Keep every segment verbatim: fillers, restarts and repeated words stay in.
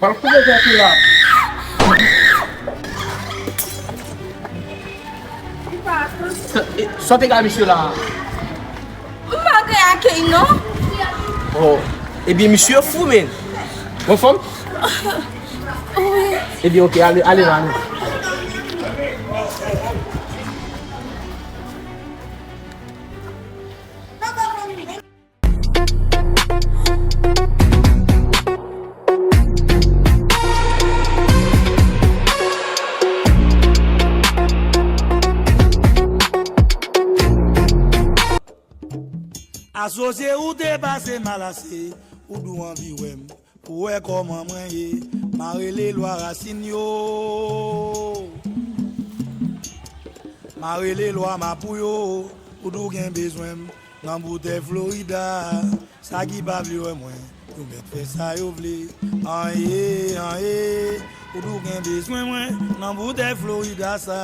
Pral koupe tèt ou la. Sa, e, sa w te ka misye la? M pa gen akèy, non. Oh, ebyen, misye fou, men. Bon fanm? Wi. Ebyen, oke, ale, ale la, nou. Asosye ou te pase mal ase, ou dou anvi wè m, pou wè kòman mwen ye, m a rele lwa rasin yo. M a rele lwa mapou yo, ou dou gen bezwen m, nan boutèy Florida, sa ki pa vle wè mwen, yo mèt fè sa yo vle. Anyen, anyen, ou dou gen bezwen mwen, nan boutèy Florida sa,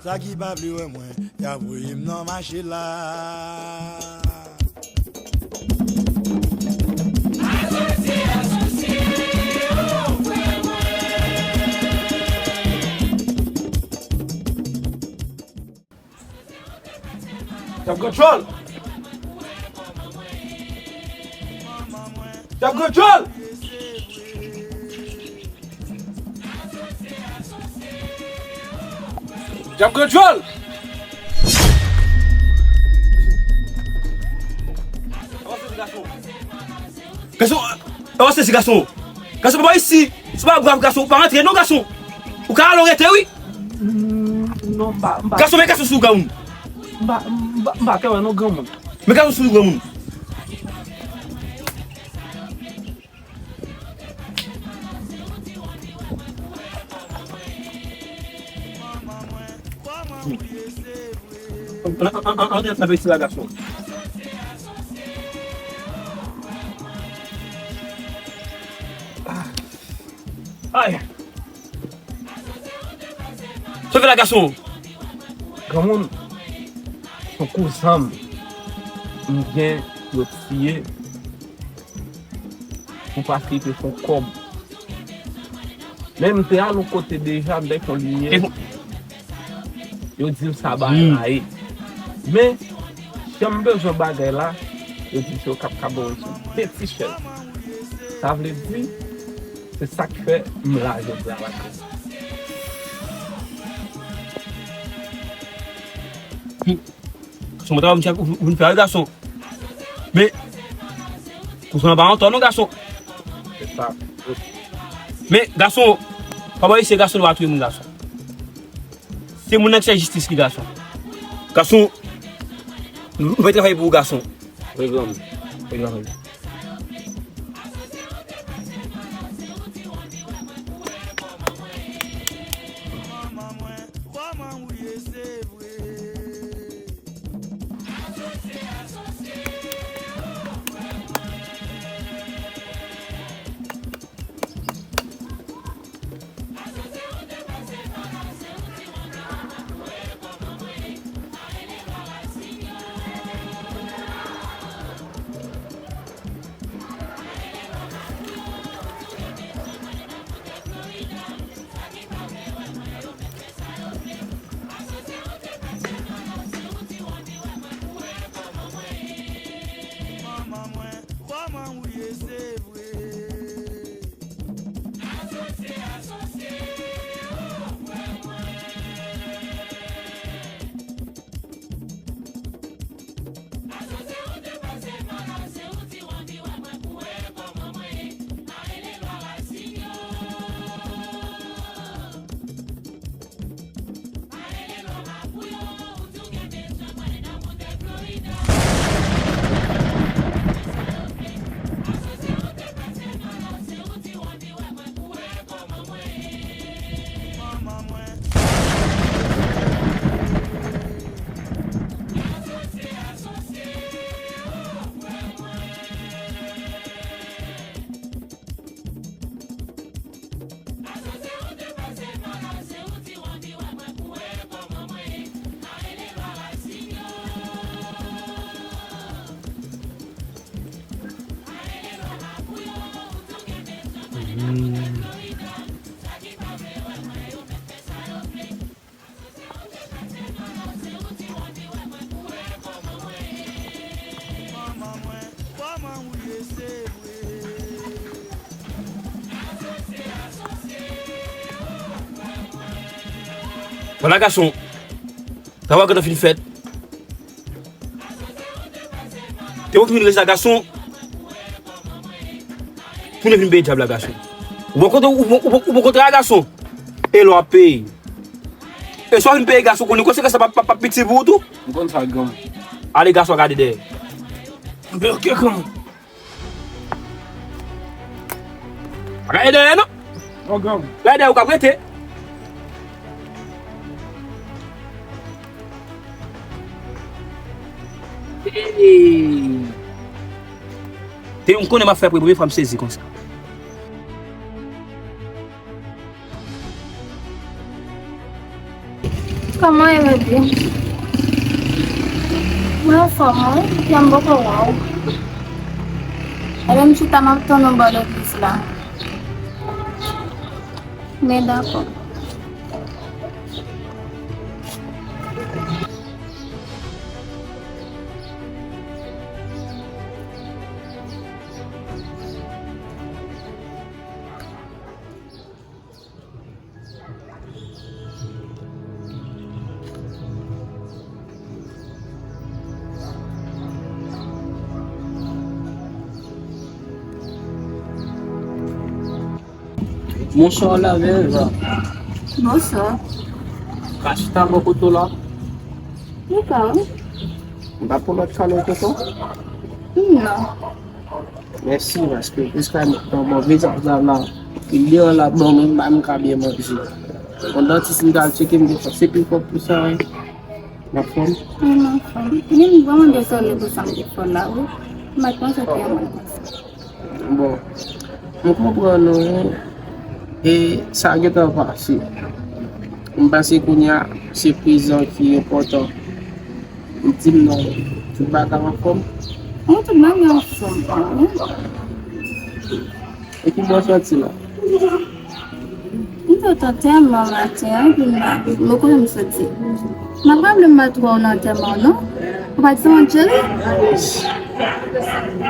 sa ki pa vle wè mwen, y a voye m nan mache la. Djab Gran Djòl! Djab Gran Djòl! Djab Gran Djòl! Gason, avanse si gason. Gason, pa ba isi. Si w pa brav gason, ou pa rantre non gason. Ou ka ale w rete wi. Non, m pa, m pa. Gason, men gason sou granmoun. M pa, m pa, m pa ka wè non granmoun. Men gason sou granmoun. An, an, an, an, an, an, an, an, ti la gason. Ah. Ay. Sove la gason. Granmoun, se yon kouzan m, m gen yo tiye pou paske li te fè yon kòb. Men m te al yon kote deja, m te fè yon limyè. Yo di m sa bagay la ye. Men, jan m bezwen bagay la, yo di m se yo k ap ka ban m sou de ti chèz. Sa vle di, se sa k fè m la jodi a la. Gason, mwen ta wè m ti ap vin fè a wi gason. Men, kouzan an pa antò non gason. Se sa. Men, gason, pa ba isi gason, nou pa touye moun gason. Se moun nan ki fè jistis li gason. Gason, nou, nou fè travay pou ou gason. Wi, granmoun. Wi, granmoun. Ala gason. Travay gentan fin fèt. Te ou ki vin rejte a gason. Tounen vin peye dyab la gason. Ou poko, ou poko, ou poko travay gason. E lè w ap peye. E si w vin peye gason, konnen konsekans sa p ap, p ap, p ap piti pou ou tou. M konn sa, granm. Ale gason gade dèyè. Anben, ok, granm. Pa gade dèyè non. Non, granm. Gade dèyè ou k ap rete. Hey. Te m konnen m ap fè premye fwa m sezi konsa. Kòman e, bebe? Mwen anfòm, wi. Jan m poko wè w. Alò, m chita, m ap tann ou bò legliz la. Men dakò. Bonswa, lavèv. Bonswa. Ka chita bò kote w la? Ou ka, wi. M pa pran lòt kano tonton? Non. Mèsi, paske jiska nan move zazav la, li deyò la ban mwen, m pa menm ka byen manje. Yon dantis m t al tcheke, m te fè se pi fò pou sa, wi. M anfòm? Wi, m anfòm. Men m vrèman dezole pou sa m te fè w la, wi. M pa t panse w te renmen konsa. Bon, m konprann ou, wi. E sa gentan pase. M panse kounye a, se prezan ki enpòtan. Ou di m non, tout bagay anfòm? Wi, tout bagay anfòm, wi. E ki bò w soti la? M sot antèman maten an, epi m pa, m konnen m soti. M ap raple m pa t wè w nan antèman an, non? Ou pa t nan Jerry?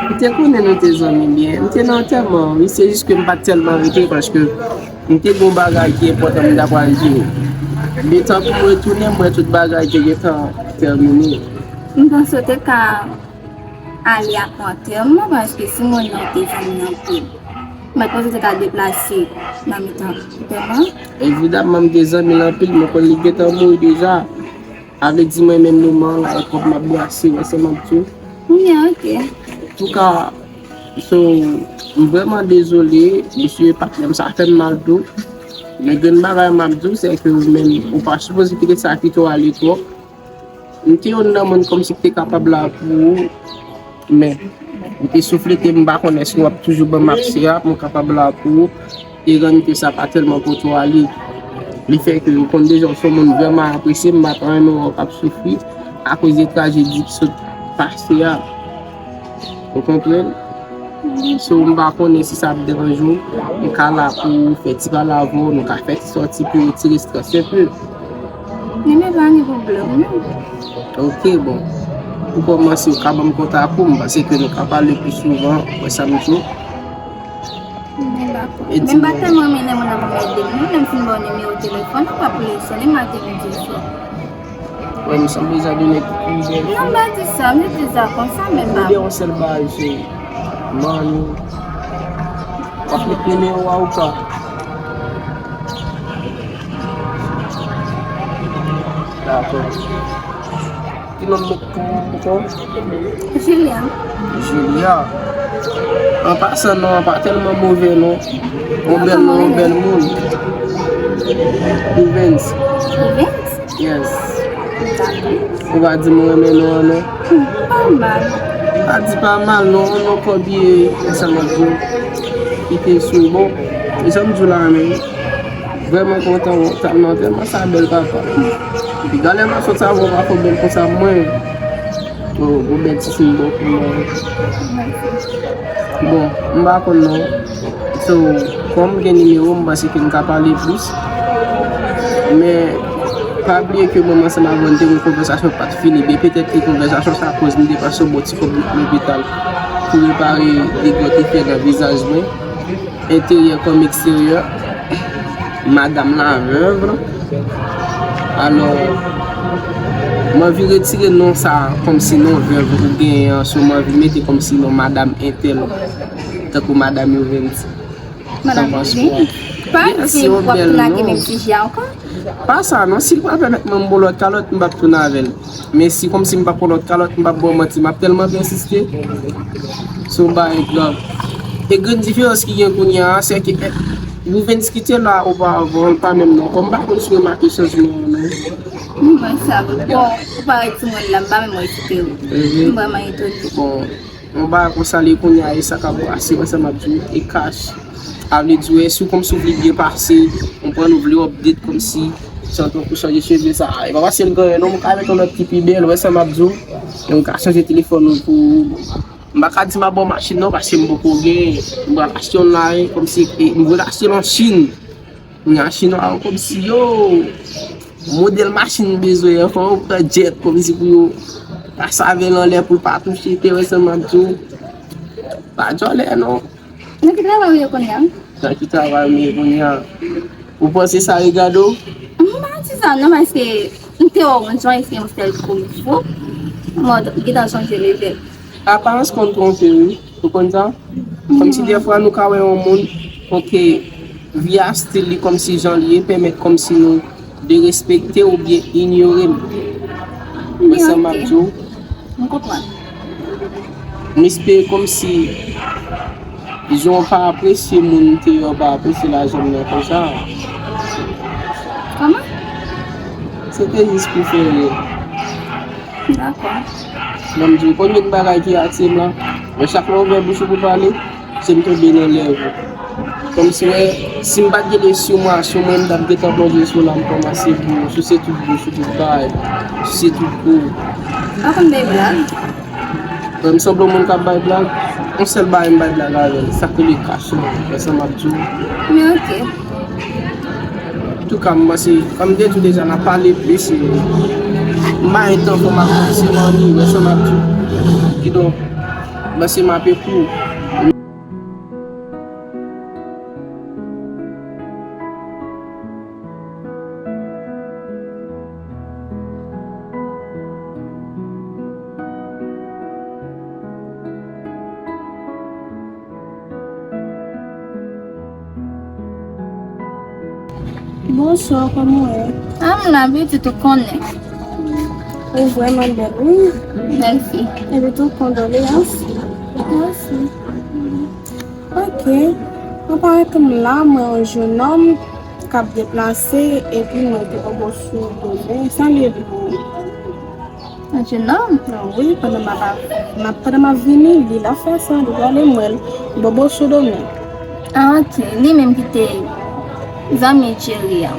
M te konnen nou te zanmi byen. M te nan antèman an, wi, se jis ke m pa t tèlman rete paske m te gen yon bagay ki enpòtan m ta pral jere. Letan pou m retounen, m wè tout bagay te gentan tèmine. M panse w te ka ale ak antèman, paske si moun nan te zanmi anpil, m pa t panse w te ka deplase nan mitan antèman. Evidaman, m te zanmi l anpil, mwen konn li gentan mouri deja. Sa vle di mwen menm moman an la, e kòb m ap brase, wè sa m ap di w. Wi, ok. Antouka, so, m vrèman dezole, mesye patnè m sa fè m mal tou. Men grenn bagay m ap di w, se ke ou menm, ou pa sipoze kite sa kite w ale twòp. M te youn nan moun kòmsi ki te kapab la pou ou, men ou te souflete m, m pa konnen si w ap toujou ban m aksè a pou m kapab la pou ou. E rann ke sa pa tèlman pote w ale. Lefètke ou konn deja w se yon moun vrèman apresye, m pa t renmen wè w k ap soufri akoz de trajedi ki sot pase a. Ou konprann? So, m pa konnen si sa ap deranje w, m ka la pou fè ti pale avè w, nou ka fè ti sòti pou retire estrès enpe. Ebyen, pa gen pwoblèm, non. Ok, bon. Pou kòmanse, ou ka ban m kontak ou, m panse ke nou ka pale pi souvan, wè sa m di w. Ebyen, dakò. Men m pa tèlman renmen lè moun ap anmède m, non, lè m fin ba w nimewo telefòn ou, w ap rele sone maten, midi, oswa. Wè, m sanble sa donnen pou plizyè fwa. Non, m pa di sa, m di sa konsa, men m pa. Ou gen yon sèl bagay, se manmi. W ap met nimewo a ou pa? Dakò. Ki non m met pou, pou kò w? Julia. Julia. An pasan, non an pa tèlman move, non. Yon bèl non, yon bèl moun. Evens. Evens? Yes. Dakò. Ou pa di m ou renmen non an, non? Hmm, pa mal. Pa di pa mal, non, non, kòb ye, e sa m ap di w. Kite sou, bon, e sa m di w la, men. Vrèman kontan wè w t al nan antèman sa bèl papa. Epi gade lè m ap sot sa, w ap fè w bèl konsa mwen. Oh, bon bèl ti siy bò pou mwen. Bon, m pa konn non. So, kòm m gen nimewo, m panse ke m ka pale plis. Men, pa bliye ke mwen menm ansanm avè w, n te gen yon konvèsasyon k pa t fini. Men petèt ke konvèsasyon sa koz m te pase yon bon ti kòb lopital pou repare dega w te fè nan vizaj mwen. Enteryè kòm eksteryè, madanm la vèv. Alò, m anvi retire non sa a, kòmsi non vèv ou genyen an, so m anvi mete kòmsi non madanm entèl, tankou madanm Youvenn. Madanm Youvenn? Pa di w ap tounen ak menm sijè a ankò. Pa sa non, si l pral pèmèt mwen m ba w lòt kalòt, m p ap tounen avè l. Men si kòmsi m pa pran lòt kalòt, m p ap ba w manti, m ap tèlman pèsiste. Se yon bagay grav. E grenn diferans ki gen kounye a, se ke, eh, Ruvens ki te la oparavan, l pa menm non. Kòm m pa konn si w remake chanjman an non. M wè sa, bon, ou parèt sou mwen la, m pa menm wè si te ou. Mhm. M vrèman etone. Bon, yon bagay konsa li ye kounye a, e sa k ap pase, wè sa m ap di w, e kach. A vle di, wè, si w kòmsi w vle byen pase, w konprann, ou vle update kòmsi, jan tankou chanje cheve sa. E pa paske l gen anyen non, m ka mete yon lòt ki pi bèl, wè sa m ap di w. E w ka chanje telefòn ou pou, m pa ka di m ap ba w machin non, paske m poko gen, m pral achte youn la, e, kòmsi, e, m vle achte l an Chin. Kounye a Chinwa yo kòmsi yo, modèl machin bezwen an, fò yo pran jet kòmsi pou yo pase avè l anlè pou l pa touche tè, wè sa m ap di w. Pa djòlè non. Nan ki travay ou ye kounye a? Nan ki travay m ye kounye a? Ou panse sa regade w? M pa di sa non, paske m te wè w yon jan, eske yon sèl kou m fou. Mwen gentan chanje leve. Aparans konn twonpe wi. Ou konn sa? Kòmsi dèfwa nou ka wè yon moun, oke, vi a stil li kòmsi jan li ye, pèmèt kòmsi nou derespekte oubyen inyore m. Wè sa m ap di w? M konprann. M espere kòmsi jan w pa apresye moun te yo pa apresye lajan m nan konsa. Kòman? Se te jis pou fè rire. Dakò. Ban m di w, konbyen bagay ki atire m la? Men chak lè w ouvè bouch ou pou pale, se m tonbe nan lèv ou. Kòmsi wè, si m pa t gen de sou mwen, sou mwen, m t ap gentan plonje sou la, m kòmanse pou souse tout bouch ou, tout bagay, souse tout kou. Pa konn bay blag. Wè, m sanble yon moun k ap bay blag. Yon sèl bagay m bay blag avè l, sa k rele kach lan, wè sa m ap di w. Men oke. Antouka, m panse, kòm m te di w deja, n ap pale plis, e m pa gen tan pou m ap panse mani, wè sa m ap di w. Kidonk, m panse m ape kou. Bonswa, kòman w ye? Ah, m la, pitit, ou konnen. Ou vrèman bèl, wi. Mèsi. Epi tou, kondoleyans. Mèsi. Ok. Mwen parèt m la, mwen yon jennonm k ap deplase, epi mwen te poko sou domen. Sa l ye pou ou? Yon jennonm? Ah wi, pandan m ap, m ap, pandan m ap vini, li la fè sa, li prale m wè l. Bobo sou domen. Ah, ok. Li menm ki te zanmi Jerry a.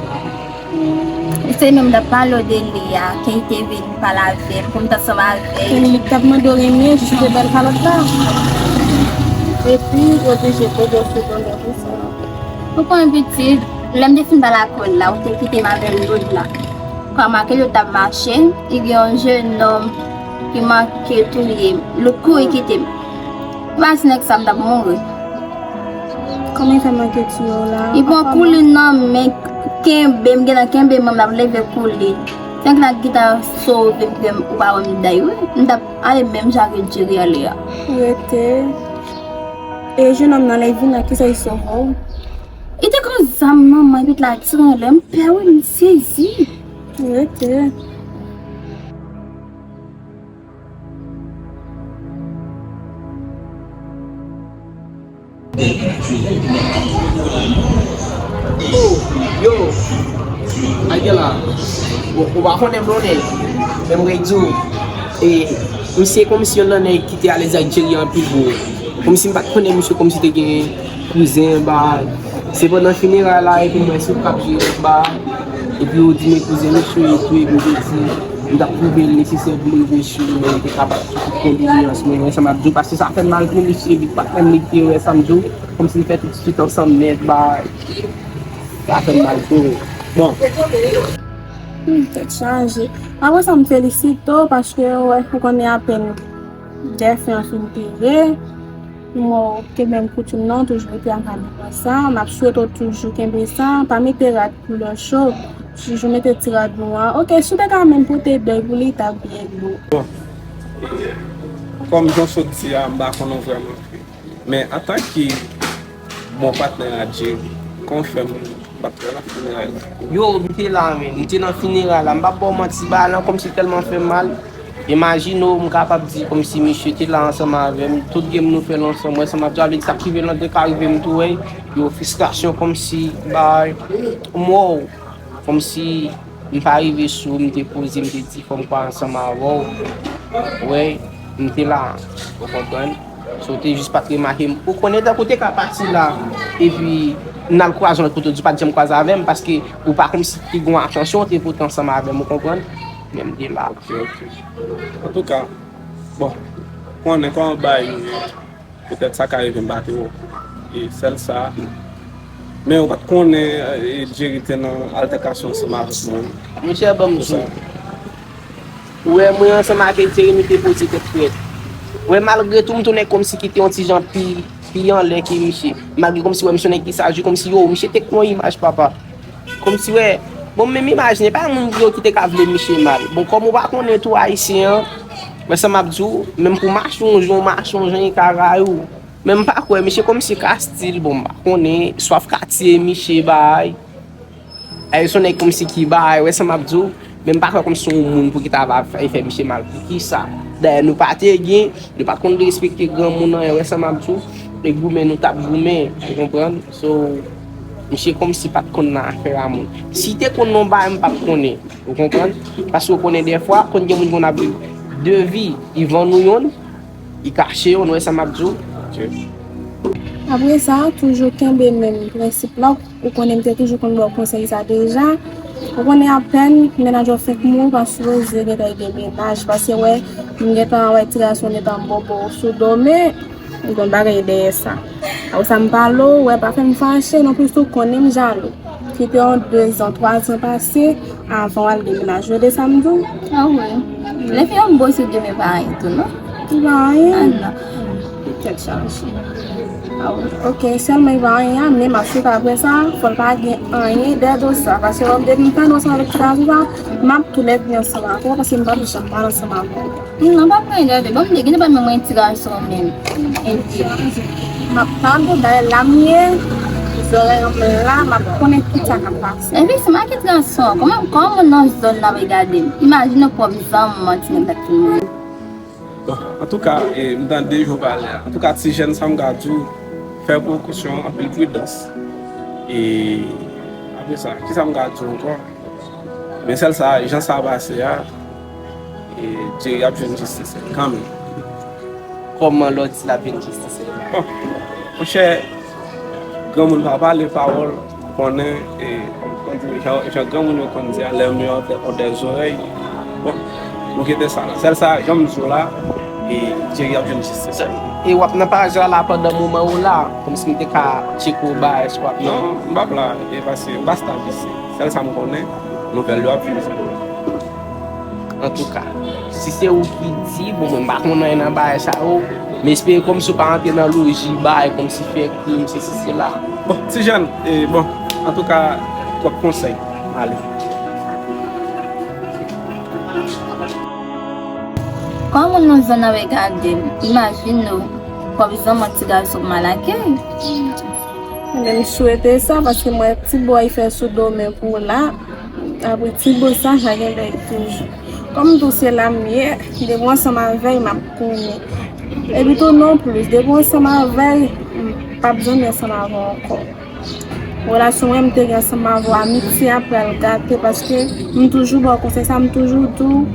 Se menm m t ap pale w de li a, ke li te vin pale avè m, pou m t ansanm avè l. Li t ap mande w renmen, jis te bèl kalòt la. Epi, yo oblije bobo sou domen pou sa. Ou konnen pitit, lè m te fin pale ak ou la, ou te kite m avè l lòt la. Kòm ke yo t ap mache, li gen yon jennonm ki manke touye m. Li kouri kite m. Ou pa si nèg sa m t ap mouri. Kòman sa manke tiye w la? Li pran kou li nan men, kenbe m, gentan kenbe men m, l ap leve kou li. Se anki l gentan sove m, ou pa wè m day wi. M t ap ale menm jan ke Jerry ale a. Rete. E jennonm nan lè l vin la, kisa l sove w? Li te gen zam nan men, epi l atire anlè m, pè wi, m sezi. Rete. Oh, yo, Ayela, bon, ou pa konnen m non nèg, men m redi w, e, misye kòmsi yon nan nèg ki te alèz ak Jerry anpil, bro. Kòmsi m pa t konnen misye kòmsi te gen kouzen, ba, se pandan fineray la, epi m wè sou k ap jwe, ba, epi yo di men kouzen misye, epi, epi m te di, m t ap twouve l nesesè pou m rive sou li, men li te kapab sou tout kondoleyans mwen, wè sa m ap di w, paske sa fè m mal pou misye, epi patnè m li te wè sa m di w, kòmsi l fè tout swit ansanm nèt, ba, sa fè m mal pou ou. Bon. Hmm, tèt chaje. Apre sa, m felisite w, paske, wè, ou konnen apèn dèfè an fin pere. Mwen, kenbe m koutim nan, toujou rete ak amoun sa. M ap swete w toujou kenbe sa. Pa mete rad koulè cho. Joujou mete ti rad nwa. Ok, si w te ka menm pote dèy pou li, t ap byen bon. Bon, kòm jan w sot di a, m pa konnen w vrèman. Men antanke bon patnè a Jerry, kòman w fè m pa t wè nan fineray la? Yo, m te la, men. M te nan fineray la. M p ap ba w manti, bagay lan kòmsi tèlman fè m mal. Imajine w, m kapab di kòmsi misye te la ansanm avè m. Tout game nou fè l ansanm, wè sa m ap di w, sa k rive l lan te ka rive m tou, wè. Yo, fristrasyon kòmsi, bay, m wè w. Kòmsi m pa rive sou, m te poze, m te di fò m kwaze ansanm avè w. Wè, m te la, ou konprann? So, w te jis pa t remake m. Ou konnen tankou w te ka pase la, epi n al kwaze yon lòt kote, w di w pa t janm kwaze avè m, paske ou pa kòmsi te gen yon atansyon w te pote ansanm avè m, ou konprann? Men m te la. Ok, ok. Antouka, bon, konnen kòman bagay yo ye. Petèt sa ka rive m pa te wè w. E sèl sa. Men ou pa t konnen Jerry te nan altèkasyon ansanm avèk mwen. Monchè, ban m di w. Ou wè mwen ansanm avèk Jerry, nou te poze tèt frèt. Ou wè, malgre tou, m tounen kòmsi ki te yon ti jan pi, pi anlè ke misye. Malgre kòmsi, wè, misye yon nèg ki saj, wi, kòmsi, yo, misye te k yon imaj, papa. Kòmsi, wè, bon, menm imajine, pa moun yo ki te ka vle misye mal. Bon, kòm ou pa konnen tou, Ayisyen an, wè sa m ap di w, menm pou mache yon jan, w mache yon jan, li ka rayi w. Men m pa kwè, misye kòmsi ka stil, bon, m pa konnen, swaf ka tiye misye, bay. Ay, se yon nèg kòmsi ki bay, wè sa m ap di w, men m pa kwè kòmsi yon moun pou ki ta va fè, fè misye mal. Poukisa? Dayè, nou pa te gen, nou pa t konn respekte granmoun anyen, wè sa m ap di w, e goumen nou t ap goumen, ou konprann? So, misye kòmsi pa t konn nan afè a moun. Si te konn nan bagay, m p ap konnen, ou konprann? Paske ou konnen dèfwa, konn gen moun ki konn ap viv de vi, li vann ou yonn, li kache yonn, ou wè sa m ap di w? Apre sa, toujou kenbe menm prensip la, ou konnen m te toujou konn ba w konsèy sa deja. Ou konnen apèn mennaj ou fenk mouri, pa sipoze gentan gen mennaj, paske wè, m gentan wè ti gason gentan bobo sou do, men m konn bagay dèyè sa. Apre sa, m pale w, wè, pa fè m fache, nonplis tou konnen m jalou. Kite yon dezan, twazan pase, avan w al gen mennaj ou, de sa m di w. Ah wi. Lè fi an bo sou demen pa anyen tou, non? Li pa anyen. Ah non. Tèt chaje. Ah wi. Ok, sèlman li pa anyen an, men m ap swiv apre sa, fò l pa gen anyen dèyè do sa. Paske lè m depi m tande w ansanm avèk ti gason sa, m ap tounen vin ansanm avè w, paske m p ap janm pale ansanm avè w. Non, pa pran gade. Bon, m te gentan pa menm yon ti gason menm. M ap tande, dayè la m ye, zòrèy an m la, m ap konnen tout sa k ap pase. Epi si m ak ti gason, kòman, kòman moun nan zòn nan ap regade m? Imajine pwòp zanmi m an, ti nèg la ki mouri. Bon, antouka, e, m tande jan w pale a. Antouka, ti jèn sa m ka di w, fè prekosyon, anpil pridans. E, apre sa, kisa m ka di w ankò? Men sèl sa, jan sa pase a, e, Jerry ap jwenn jistis li kanmenm. Kòman lè w di l ap jwenn jistis li? Bon, monchè, granmoun pa pale pawòl, konnen, e, jan, jan granmoun yo konn di a, le meilleur vendeur de zorèy. Bon, nou kite sa la. Sèl sa, jan m di w la, e, Jerry ap jwenn jistis li. E w ap nan paj la la pandan moman ou la, kòmsi m te ka tcheke w bagay si w ap nan. Non, m p ap la, e, paske m pa stab isi. Sèl sa m konnen, nouvèl yo ap vini. Antouka, si se ou ki di, bon, mwen m pa konn anyen nan bagay sa yo, m espere kòmsi w pa antre nan loji bagay kòmsi fè krim, sesi, sela. Bon, ti jèn, e, bon, antouka, twòp konsèy. Ale. Kòman moun nan zòn nan regade m? Imajine w, pwòp zanmi yon ti gason mal akèy. Men m swete sa, paske m wè ti bòy fè sou do men pou w la, apre ti bo sa, sa gen bèy toujou. Kòm tou se la m ye, depi w ansanm avè l, m ap konnen. Epi tou non plis, depi w ansanm avè l, m p ap janm ansanm avè w ankò. Relasyon mwen m te gen ansanm avè w, amitye a pral gate, paske m toujou ba w konsèy sa, m toujou di w,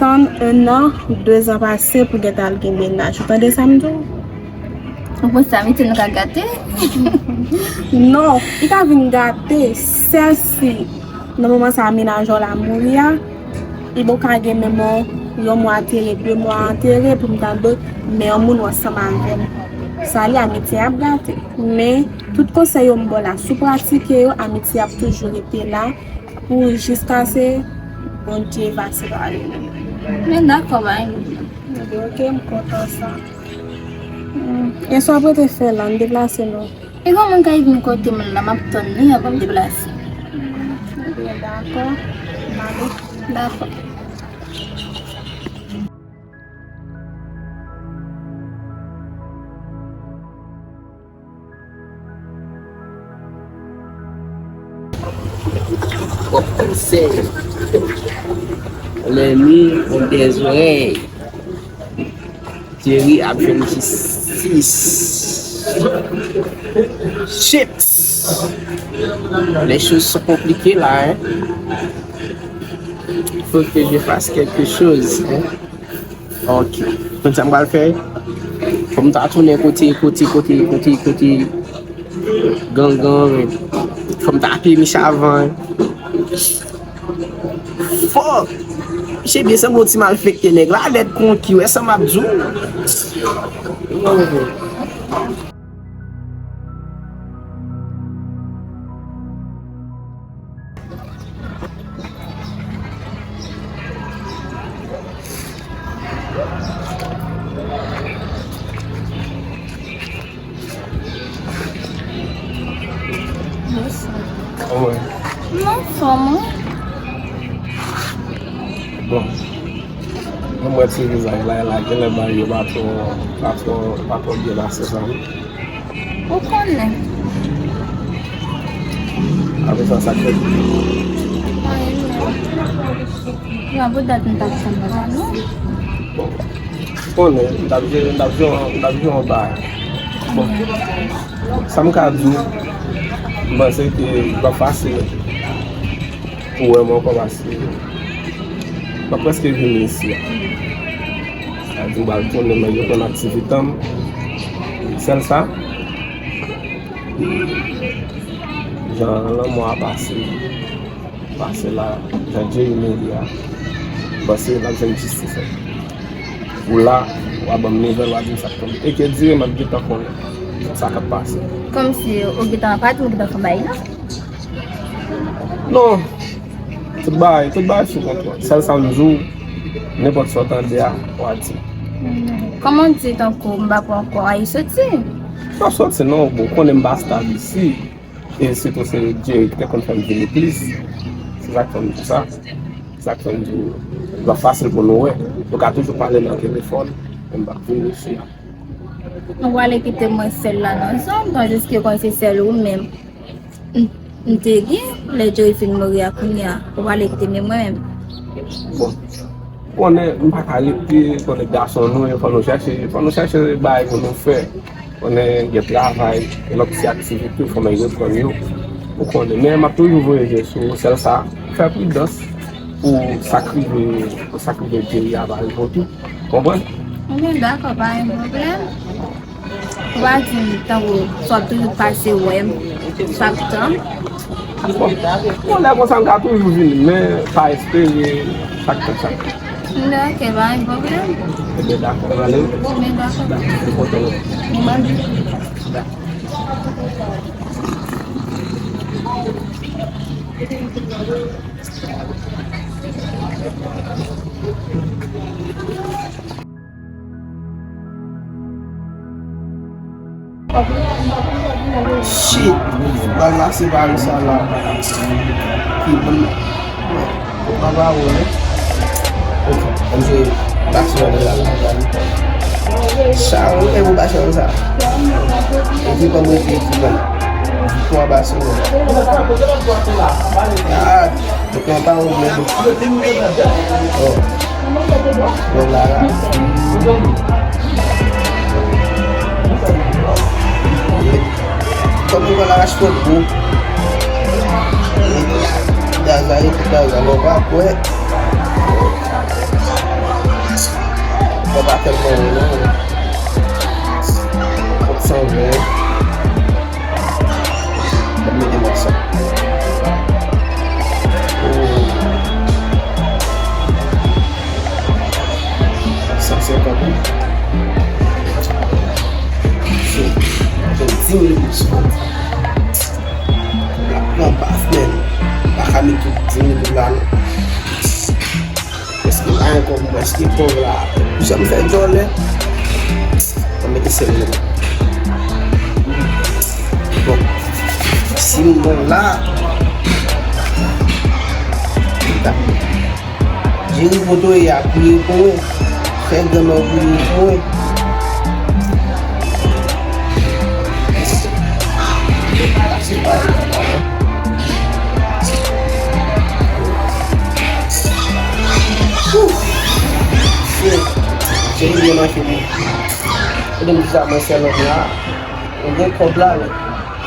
tann ennan, dezan pase pou w gentan al gen mennaj. Ou tande sa m di w? Ou panse amitye nou ka gate? Non, li ka vin gate, sèl si nan moman sa a mennaj ou la mouri a, li poko ka gen menm yon, yon mwa antere, de mwa antere pou m ta dwe men yon moun ou ansanm avè m. Sa li amitye ap gate. Men, tout konsèy yo m ba w la, si w pratike yo, amitye ap toujou rete la pou jiskase Bondye va separe nou. Men dakò, pa gen pwoblèm. Ebyen, oke, m kontan sa. Hmm, e sa w ap rete fè la, ann deplase non. E gen moun k ap vin kote m la, m ap tann li anvan m deplase. Dakò. M ale. Dakò. Konsèy. Lènmi on dè zòrèy. Jerry ap jwenn jistis. Shit! Les choses sont compliquées là, hein. Il faut que je fasse quelque chose, hein. Ok. Konn sa m pral fè? Fò m ta tounen kote, kote, kote, kote, kote gangan, men fò m tape misye avan. Fuck! Misye byen sanble yon ti malfekte, nèg la lèd konki, wè sa m ap di w. Kòman w ye? M anfòm, wi. Bon. Mwen wè ti vizaj la, la genlè bagay yo pa twò, pa twò, pa twò byen nan sans la, wi. Ou konnen. Apre sa, sa k fèt? Anyen, non. Jan pou dat m t ap tann la, non? Bon. Ou konnen, m t ap jwe, m t ap jwe, m t ap jwe yon bagay. Bon. Sa m ka di w, m panse ke l p ap fasil pou wè m ankò paske m ap prèske vini isi a. Sa di m pral tounen, men yo konn aktivite m. Sèl sa, jan lanmò a pase, pase la, jan Jerry mouri a, m panse l ap jwenn jistis. Ou la, w a ban m nouvèl, w a di m sa k tonbe. E ke dire m ap gentan konnen sa k ap pase. Kòmsi ou gentan pa di m ou gentan fè bagay la? Non. Tout bagay, tout bagay sou kontwòl. Sèl sa m di w, nenpòt sa w tande a, w a di. Kòman w di tankou m pa pran kò a, e soti? M ap soti non, bon, ou konnen m pa stab isi. E sitou se Jerry ki te konn fè m vini plis. Se sa k fè m di w sa. Se sa k fè m di w, l ap fasil pou nou wè. Nou ka toujou pale nan telefòn, men m p ap vini isi a. Ou pale kite mwen sèl la nan zòn, tandiske kòm se sèl ou menm m, m te gen, lè Jerry fin mouri a kounye a, ou pale kite men mwen menm. Bon, ou konnen, m pa ka rete, konnen gason nou ye, fò nou chèche, fò nou chèche bagay pou nou fè. Konnen gen travay, gen lòt ti aktivite, fò m reprann yo. Ou konnen, men m ap toujou voye je sou ou, sèl sa, fè pridans pou sa k rive, pou sa k rive Jerry a pa rive w tou. Konprann? Ebyen, dakò, pa gen pwoblèm. Ou pa di m tankou sa w ap toujou pase wè m chak tan. Bon, bon, lè konsa m ka toujou vini, men pa espere chak tan, chak tan. Oke, pa gen pwoblèm. Ebyen, dakò, m ale. Ebyen, dakò. Dakò, m kontan wè w. Mwen menm. Dakò. Shit! Bal la se pa sa la. Ki bon. Papa ou, hein? Ok, ann jwe Barcelone la, la, la. Sa, ou gen pou Barcelone sa. Ekip an mwen, ekip an. Viktwa Barcelone. Ah, nou pran pa ou, men. Oh. Bon, la, la. Kòm nou pral rache kòt gwo. Gaz la, epi gaz la, nou pa kwè. Mwen pa tèlman wè non. Kòt san ven. Mwen mete mwen sa. Oh. San senkant wi. Se, se di mil goud sou kont. La pran baf, men. M pa ka met tout di mil goud la non. Prèske pa gen kòb, m prèske pòv la. Pou sa m fè djòlè. Mwen mete sèl mwen. Bon. Si m bon la. Jerry, kote w ye a, priye pou mwen. Fè granmè w priye pou mwen. Shit. Jerry byen mache pou mwen. Gade m kisa mwen sèl la. Mwen gen kòb la, men.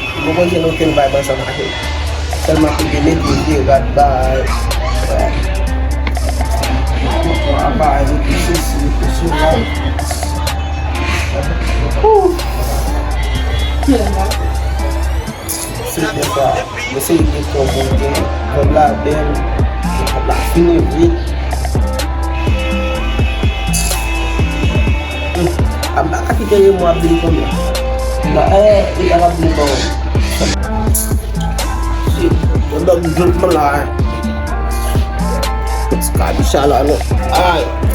Mwen poko jwenn okenn vibe ansanm ak li. Sèlman pou gen nèg li vye rat bay. Apa, li pou sesi, li pou sou la. Ouf. Se de fwa, mwen se de fwa pou gen kòb la bèl, kòb la fini vit. Hmm. A m pa ka kite Remo ap vin kòm la. Ba, eh, li pa ap vin kòm. Shit, yon dòg jouk mwen la, eh. Kabicha la, non. Ay.